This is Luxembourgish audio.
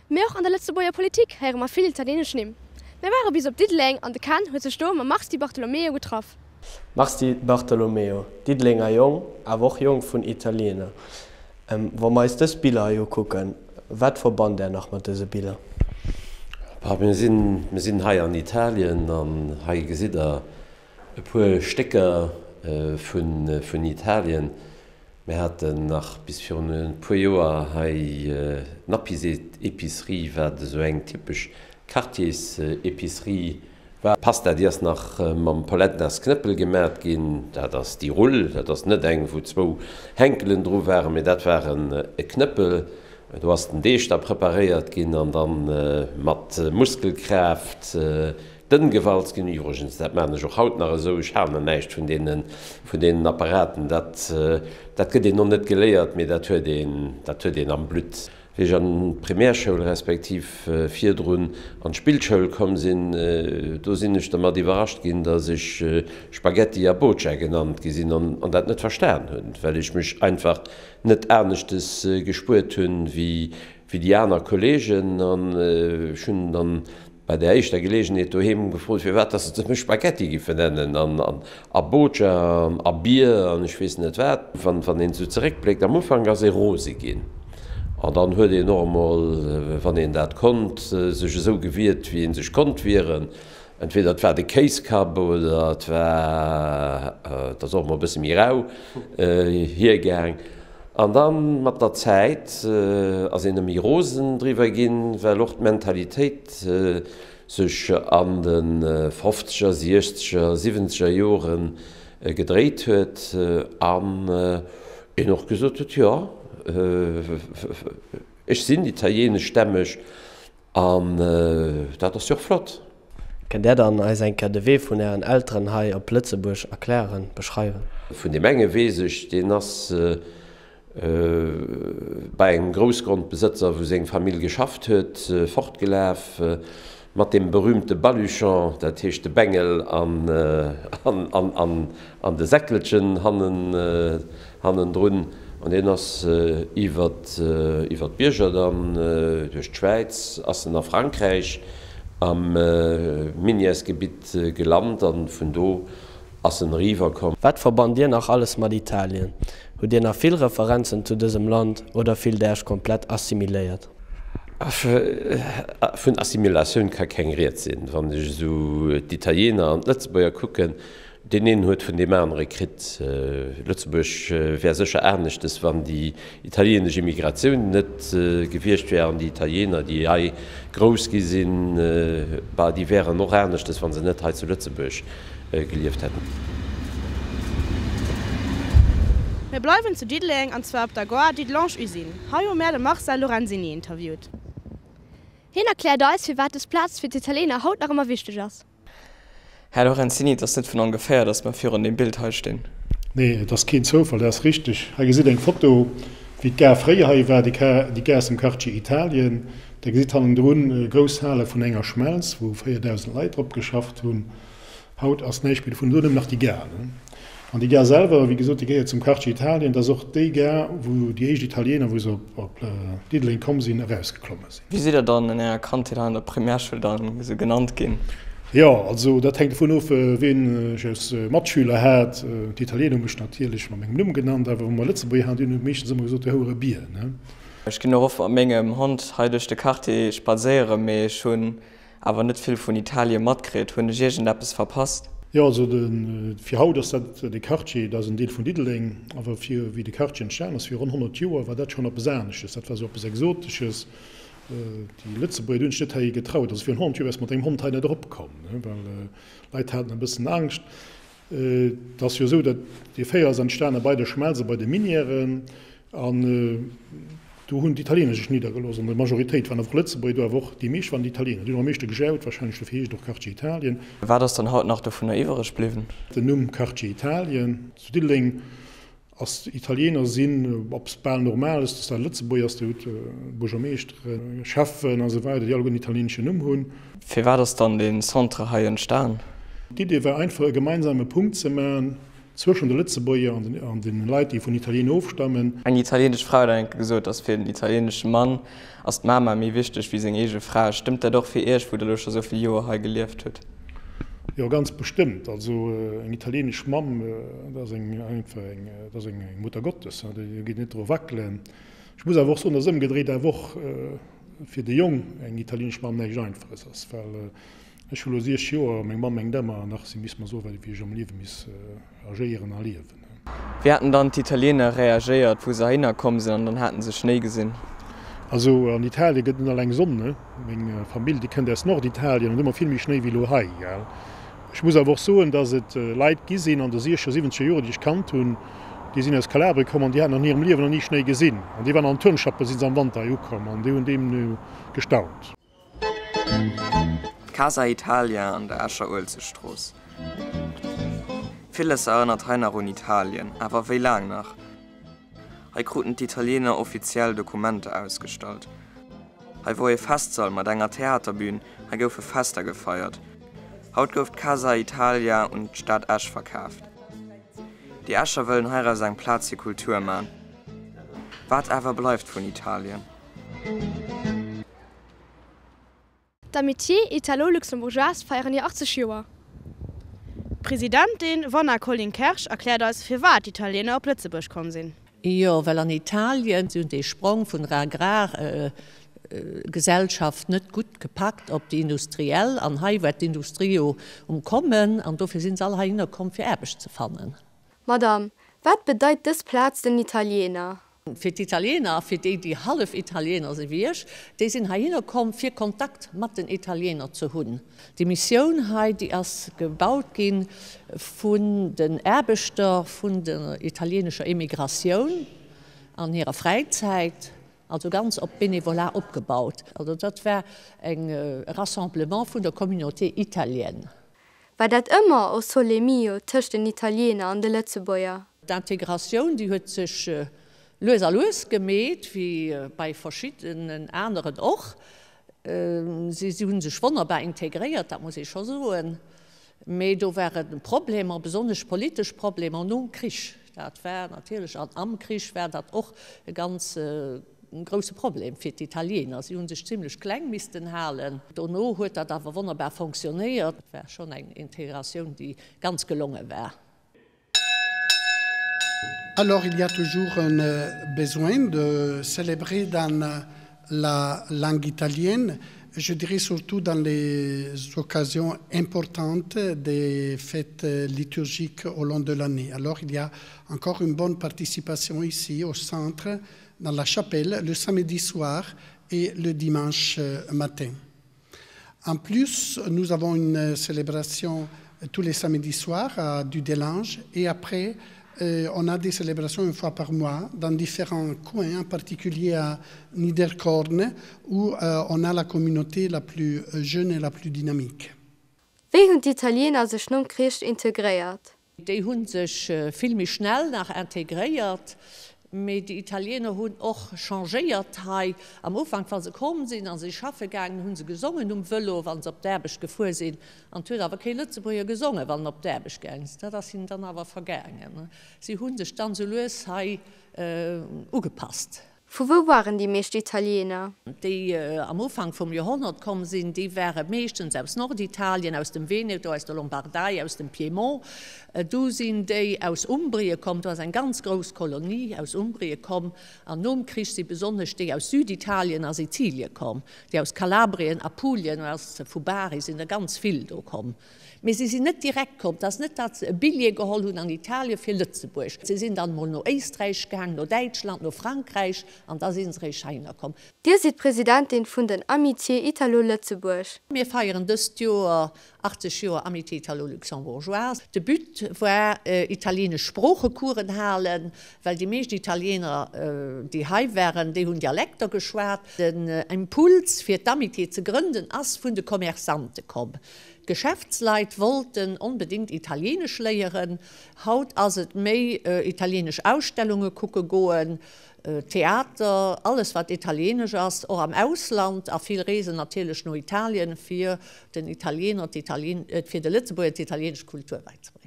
Mee och an der Lëtzebuerger Politik héiere mer vill italienesch Nimm. Mir ware bis op Diddeleng an de Ken huet sech do mam Mars Di Bartolomeo getraff. Mars Di Bartolomeo, Diddelenger Jong, awer och Jong vun Italiener. Wa mer eis dës Biller hei ukucken, wat verbannt Där nach mat dëse Biller? Bah, mir sinn, mir sinn hei an Italien an hei gesitt Der e puer Stécker vun, vun Italien. Mir haten nach bis virun e puer Joer hei d'Nappisépicerie, wat esou eng typesch Quartiersépicerie war. D'Pasta, déi ass nach mam Polentasknëppel gemat ginn. Dat ass déi Rull, dat ass net eng, wou zwou Henkelen dru waren, mee dat war e Knëppel. Do ass den Deeg da preparéiert ginn an da mat Muskelkraaft Dënn gewalzt ginn. Iwwregens, dat maachen ech och haut nach esou, ech halen näischt vun deenen, vun deenen Apparaten. Dat, dat gëtt een och net geléiert, mee dat huet een, dat huet een am Blutt. Wéi ech an d'Primärschoul respektiv virdrun an d'Spillschoul komm sinn, do sinn ech dermat iwwerrascht ginn, datt ech Spaghetti a Boccia genannt gi sinn an dat net verstan hunn, well ech mech einfach net aneschtes gespuert hunn wéi déi aner Kolleegen. An ech hunn dann Bei der éischter Gelegenheet doheem gefrot, firwat dass se mech Spaghetti giffe nennen an a Boccia an a Bier an ech weess net wat. Wann een esou zeréckbléckt, am Ufank ass ee rose ginn an dann huet een och emol, wann een dat konnt, sech esou gewiert, wéi ee sech konnt wieren. Entweder et war de Kéiskapp oder et war, et ass och emol e bësse méi rau hiergaang. An da mat der Zäit ass een ëmmer méi rosen driwwer ginn, well och d'Mentalitéit sech an de fofzeger, siechzeger, siwwenzeger Jore gedréit huet an een och gesot huet, jo, ech sinn italieeneschstämmeg. An dat ass jo och flott. Kënnt Där dann eis eng Kéier de Wee vun Ären Elteren hei op Lëtzebuerg erklären, beschreiwen? Vun deem enge weess ech, deen ass bei engem Groussgrondbesëtzer, wou seng Famill geschafft huet, fortgelaf mat deem berühmte Baluchon, dat heescht de Bengel an de Säckelchen hannendrun. An deen ass iwwer d'Bierger dann duerch d'Schwäiz ass en a Frankräich am Minièresgebitt gelant an vun do ass en eriiwer komm. Wat verbannt Dir nach alles mat Italien? Hutt Dir nach vill Referenzen zu dësem Land oder fillt Där Iech komplett assimiléiert? Vun Assimilatioun ka keng Ried sinn. Wann ech esou d'Italiener an d'Lëtzebuerger kucken, deen een huet vun deem anere kritt. Lëtzebuerg wär sécher aneschtes, wann déi italienesch Immigratioun net gewiescht wär an déi Italiener, déi hei grouss gi sinn, bah, déi wären och aneschtes, wa se net hei zu Lëtzebuerg gelieft hätten. Mir bleiwen zu Diddeleng an zwar op der Gare Dudelange-Usine. Hei hu mär de Marcel Lorenzini interviewt. Hien erkläert eis, firwat dës Plaz fir d'Italiener haut nach ëmmer wichteg ass. Här Lorenzini, et ass net vun ongeféier, datt mer virun deem Bild hei stinn. Nee, et ass keen Zoufall, dat ass richteg. Hei gesitt eng Foto, wéi d'Gare fréier hei war, déi Gare ass am Quartier Italien. Der gesitt hannendrun grouss Hale vun enger Schmelz, wou 4.000 Leit drop geschafft hunn. Haut ass näischt méi dovun, do nëmmen nach déi Gare. An déi Gare selwer, wéi gesot, déi gehéiert zum Quartier Italien. Dat ass och déi Gare, wou déi éischt Italiener, wou se op Diddeleng komm sinn, erausgeklomme sinn. Wéi sidd Der dann an Ärer Kandheet an der Primärschoul dann esou genannt ginn? Jo, also dat hänkt dovun of, wien ech als Matschüler hat. D'Italiener hu mech natierlech mat mengem Numm genannt, awer wa mer Lëtzebuerger haten, déi hunn meeschtens ëmmer gesot, de houere Bier, ne? Ech ginn och oft mat mengem Hond hei duerch de Quartier spadséieren, mee ech hunn Awer net vill vun Italien matkritt. Hunn ech iergend eppes verpasst? Jo, also de fir haut ass dat de Quartier, dat ass en Deel vun Diddeleng, awer fir wéi de Quartier entstan ass, fir ronn 100 Joer, war dat schonn eppes aneschtes, dat war esou eppes Exotesches. Déi Lëtzebuerger, déi hunn sech net heihi getraut, also virun 100 Joer wäers de mat engem Hond hei net eropkomm, ne, well d'Leit haten e bëssen Angscht. Et ass jo esou, datt dee Féier ass entstane bei de Schmelze, bei de Minièren, an do hunn d'Italiener sech niddergelooss. An der Majoritéit waren awer och Lëtzebuerger do, awer och déi meescht waren d'Italiener. Déi hunn och am meeschte gejaut, warscheinlech dofir heescht et och Quartier Italien. Wat ass dann haut nach dovunner iwwereg bliwwen? Den Numm Quartier Italien zu Diddeleng Ass Italiener sinn, ob s bal normal ass, dass dat e Lëtzebuerger ass, Dir hutt Buergermeeschteren, Schäffen a sou weider, déi alleguer en italieneschen Numm hunn. Firwat ass dann dee Centre hei entstan? D'Idee war einfach e gemeinsame Punkt ze maachen. Zwëschen de Lëtzebuerger an de Leit, déi vun Italiener ofstammen. Eng italienesch Fra huet eng Kéier gesot, dass fir den italienesche Mann ass d'Mama méi wichteg wéi seng eege Fra. Stëmmt dat och fir Iech, wou Der elo scho sou vill Joer hei gelieft hutt? Jo, ganz bestëmmt. Also eng italienesch Mamm, dat ass eng einfach eng, dat ass eng Muttergottes, do geet net dru wackelen. Ech muss awer och soen, dass ëmgedréit awer och fir de Jong eng italienesch Mamm näischt Einfaches ass, well Ech hu lo 6 Joer a meng Mamm mengt emmer nach, si misst mer soen, wéi ech am Liewe miss agéieren a liewen. Wéi haten dann d'Italiener reagéiert, wou se heihinner komm sinn an dann haten se Schnéi gesinn? Also an Italien gëtt net alleng Sonn, ne? Meng Famill, déi kënnt aus Norditalien an hu mer vill méi Schnéi wéi lo hei, gell? Ech muss awer och soen, dass et Leit gi sinn an de siechzeger, siwwenzeger Joren, déi ech kannt hunn, déi sinn aus Kalabrien komm an déi haten an hirem Liewen nach ni Schnéi gesinn. An déi waren an Turnschappe si se am Wanter hei ukomm an déi hunn deemno gestaunt. D'Casa Italia an der Escher Uelzechtstrooss. Villes erënnert hei nach un Italien, awer wéi laang nach? Hei kruten d'Italiener offiziell Dokumenter ausgestallt. Hei wor ee Festsall mat enger Theaterbün, hei goufe Fester gefeiert. Haut gouf d'Casa Italia un d'Stad Esch verkaaft. Déi Escher wëllen heiraus eng Plaz fir Kultur man. Wat awer bleift vun Italien? D'Amitié Italo-Luxembourgeoise feieren hir 80 Joer. D'Presidentin Vanna Colling-Kersch erkläert eis, firwat d'Italiener op Lëtzebuerg komm sinn. Jo, well an Italien, si hunn dee Sprong vun der Agrargesellschaft net gutt gepackt op déi industriell, an hei war d'Industrie jo um Kommen, an dofir si se all heihinner komm fir Aarbecht ze fannen. Madame, wat bedeit dës Plaz den Italiener? Fir d'Italiener a fir déi, déi hallef Italiener si wéi ech, déi sinn heihinner komm, fir Kontakt mat den Italiener ze hunn. Déi Missioun hei, déi ass gebaut gi vun den Aarbechter vun der italienescher Emigratioun an hirer Fräizäit, also ganz op Bénévolat opgebaut. Also dat war e Rassemblement vun der Communauté italienne. War dat ëmmer O sole mio tëscht den Italiener an de Lëtzebuerger? D'Integratioun, déi huet sech lues a lues gemeet, wéi bei verschiddenen aneren och. Si hu sech wonnerbar integréiert, dat muss ee scho soen. Mee do ware Problemer, besonnesch politesch Problemer nom Krich. Dat war natierlech, an am Krich war dat och e ganz grousse Problem fir d'Italiener. Si hu sech zimlech kleng missten halen. Dono huet dat awer wonnerbar fonctionnéiert. Et war schonn eng Integratioun, déi ganz gelonge war. Alors il y a toujours un besoin de célébrer dans la langue italienne, je dirais surtout dans les occasions importantes des fêtes liturgiques au long de l'année. Alors il y a encore une bonne participation ici au centre, dans la chapelle, le samedi soir et le dimanche matin. En plus, nous avons une célébration tous les samedis soirs à Dudelange et après, euh, on a des célébrations une fois par mois dans différents coins, en particulier à Niederkorn, où euh, on a la communauté la plus jeune et la plus dynamique. Wéi hunn d'Italiener sech nom Krich integréiert? Déi hu sech vill méi schnell nach integréiert, mee déi Italiener hunn och changéiert hei. Am Ufank, wa se komm sinn a si schaffe gaangen, hu se gesongen um Vëlo, wa se op d'Aarbecht gefuer sinn. An et huet awer kee Lëtzebuerger gesongen, wann en op d'Aarbecht gaangen ass. Dat ass hinnen dann awer vergaangen. Si hu sech dann sou lues hei ugepasst. Vu wou waren déi meescht Italiener? Déi am Ufank vum Joerhonnert komm sinn, déi ware meeschtens aus Norditalien, aus dem Veneto, aus der Lombardei, aus dem Piemont. Du sinn déi aus Umbrien komm, do ass eng ganz grouss Kolonie aus Umbrien komm. An nom Krich si besonnesch déi aus Süditalien a Sizilie komm. Déi aus Kalabrien, Apulien, aus vu Bari sinn der ganz vill do komm. Mee si sinn net direkt komm. Et ass net, datt se e Billjee geholl hunn an Italien fir Lëtzebuerg. Si sinn dann emol no Éisträich gaang, no Däitschland, no Frankräich an da si se eréischt heihinner komm. Dir sidd Presidentin vun den Amitié Italo-Lëtzebuerg. Mir feieren dëst Joer 80 Joer Amitié Italo-Luxembourgeoise. De But war, italienesch Sproochecoursen halen, well déi meescht Italiener, déi hei waren, déi hunn Dialekter geschwat. Den Impuls fir d'Amitié ze grënden ass vun de Commerçante komm. D'Geschäftsleit wollten onbedéngt Italienesch léieren. Haut ass et méi italienesch Ausstellunge kucke goen, Theater, alles wat italienesch ass, och am Ausland a vill reesen natierlech no Italien, fir den Italiener, fir de Lëtzebuerger d'italienesch Kultur bäizebréngen.